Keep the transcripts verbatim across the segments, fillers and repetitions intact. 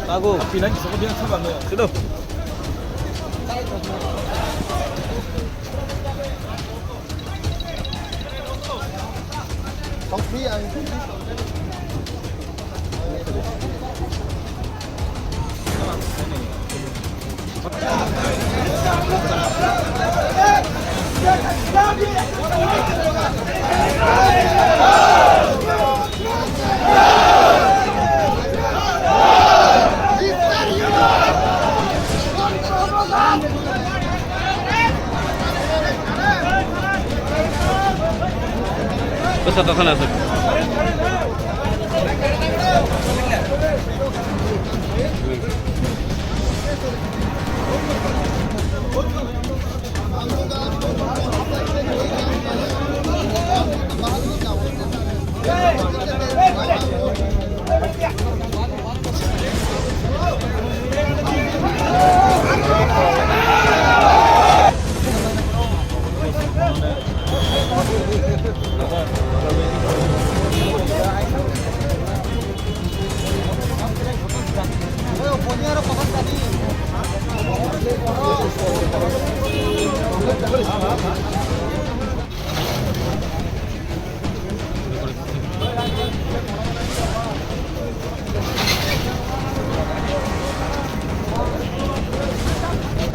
Tago. Sino? Bwsa tongthana aswk.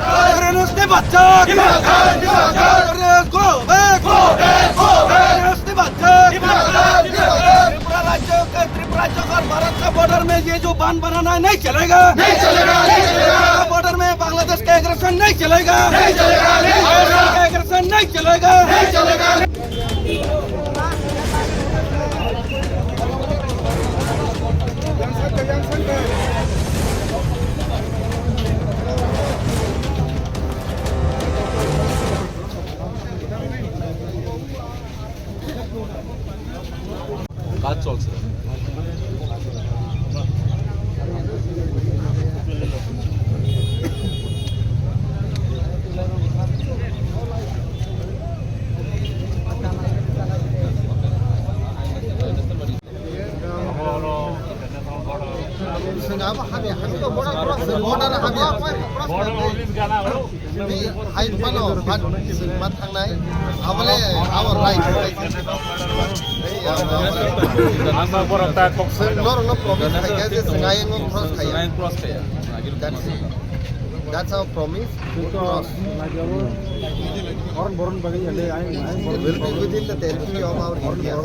Terrorist ni bachcha! Terrorist go back! Terrorist ni bachcha! Tripura rajya ka, Tripura rajya ka, Bharat ka border mein ye jo bandh banana nahi chalega! Nahi chalega, nahi chalega! Border mein Bangladesh ka aggression nahi chalega! Nahi chalega, nahi chalega! Bangladesh ka aggression nahi chalega! Nahi chalega! কাজ চলছে। Border office gana ho. Hai phano phat singma thangnai. Abole our right. Ang borok ta kok se. Norok no promise khaikha je swng ayang o cross khaiya. That's it. That's our promise. Cross. Will be within the territory of our India.